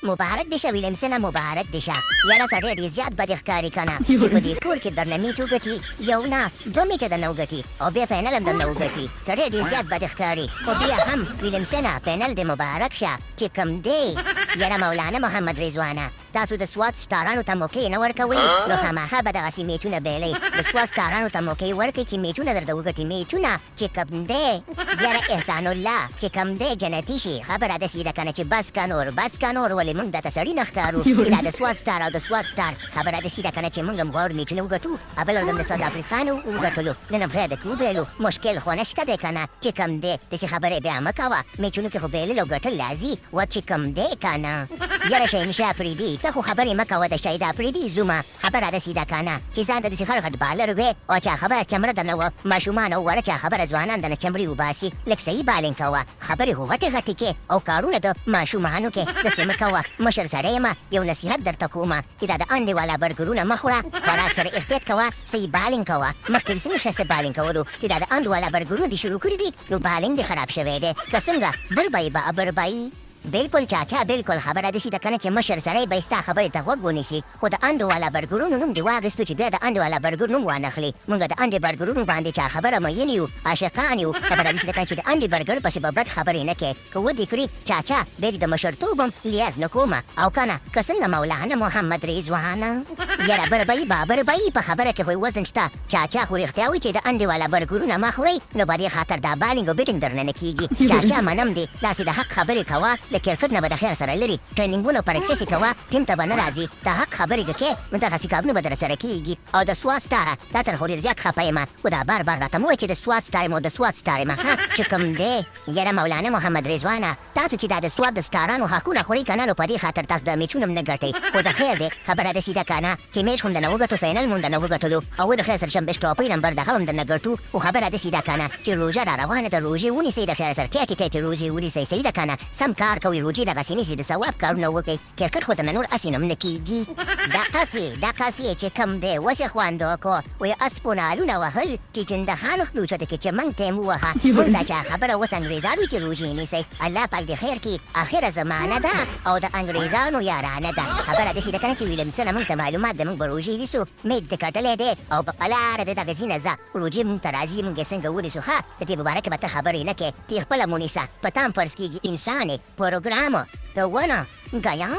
مبارک دې شه ویلیمسنه مبارک دې شه. یاره سړی ډېر زیات بد ښکاري کنه چې په دې کور کې درنه میچ وګټي، یو نه دوه میچه درنه وګټي او بیا فاینل هم درنه وګټي، سړی ډېر زیات بد ښکاري. خو بیا هم ویلیمسنه فاینل دې مبارک شه چې کوم دی. یاره مولانا محمد رضوانه تاسو د سوات سټارانو ته موقع نه ورکوئ نو خامخا به دغسې میچونه بیلئ. د سوات سټارانو ته موقع ورکړئ چې میچونه درته وګټي، میچونه چې کوم دی. یاره احسان الله چې کوم دی جنتي شي. خبره داسې ده کنه چې بس که نور، بس که نور، ولې مونږ درته سړي نه ښکارو. دا د سوات سټار او د سوات سټار خبره داسې ده کنه چې مونږ هم غواړو میچونه وګټو. بله ورځ هم د ساوت افریقا نه وګټلو، نن هم خیر ده که وبیلو، مشکل خو نشته دی کنه چې کوم دی. داسې خبرې بیا مه کوه، میچونو کې خو بیلل او ګټل راځي وه چې کوم دی کنه. یاره شهنشاه اپریدي ته خو خبرې مه کوه د شهید اپریدي زومه، خبره داسې ده کنه چې ځان ته داسې غټ غټ بالر وې او چا خبره چمړه درنه و ماشومان او وړه چا خبره ځوانان درنه چمړي وباسي، لږ صحیح بالینګ کوه، خبرې خو غټې غټې کې او کارونه د ماشومانو کې، داسې مه کوه مشر سړی یمه یو نصیحت درته کومه چې دا د انډې والا برګرونه مه خوره، خوراک سره احتیاط کوه، صحیح بالینګ کوه، مخکې دې څنګه ښایسته بالینګ کولو چې دا د انډ والا برګرونه دې شروع کړي دي نو بالینګ دې خراب شوی دی که څنګه؟ بربای با بربای. بلکل چاچا بلکل، خبره دسی ده کنه چې مشر سړی به ستا خبرې ته غوږ ونیسي، خو د انډو والا برګرونو نوم دې واخیستو چې بیا د انډو والا برګر نوم وانخلې، مونږ د انډې برګرونو باندې چا خبره مین یو، عاشقان یو، خبره دسی ده کنه چې د انډې برګر پسې به بد خبرې نه کې، که ودې کړي چاچا بیا دې د مشرتوب هم لیاز نه کومه او کنه که څنګه مولانا محمد رضوانه؟ یاره بربی بابربی په خبره کې خو یې وزن شته، چاچا خو رښتیا وایي چې د انډې والا برګرونه مه خورئ نو په دې خاطر دا بالینګ او بیټینګ درنه نه کیږي. چاچا منم دې داسې د حق خبرې کوه، د کرکټ نه به د خیر سره لرې ټریننګونه او پریکټسې کوه، ټیم ته به نه راځې، د حق خبرې که کې نو دغسې کارونه به درسره کیږي. او د سوات سټاره تا سره خو ډیر زیات خپه یم، خو دا بار بار راته مه وایه چې د سوات سټار یم او د سوات سټار یم، ها چې کوم دی. یاره مولانا محمد رضوانه تاسو چې دا د سوات د سټارانو حقونه خورئ کنه نو په دې خاطر تاسو دا میچونه هم نه ګټئ، خو د خیر دی خبره داسې ده کنه چې میچ خو هم درنه وګټو، فاینل مو هم درنه وګټلو او د خیر سره چمپینز ټراپۍ نمبر دغه هم درنه ګټو، خو خبره داسې ده کنه چې روژه را روانه ده، روژې ونیسئ د خیر سره ټیټې ټیټې روژې ونیسئ، صحیح ده کنه سم کار کوئ، روژې دغسې نیسئ د ثواب کارونه وکړئ، کرکټ خو درنه نور هسې هم نه کیږي. دقسې دقسې چې کوم دی وسې خوند وکړو وې اسپو نالونه وهل چې چندهانو خپلو چته کې چې منګ ته يم ووهه مونږ ته چا خبره اوس انګريزانو چې روژې نيسئ الله پاک دې خير کړي اخره زمانه ده او د انګريزانو يارانه ده خبره داسې ده کنه چې ويلمسنه مونږ ته معلومات ده مونږ به روژې نيسو ميچ دې کټلی دی او په قلاره د دغه ځي نه ځه روژې مونږ ته راځي مونږ يې څنګه ونيسو ښه د دې په باره کې به ته خبرې نه کې تې خپله مو نيسه په تام فرض کيږي انسان يې پروګرام ته ونه ګيا.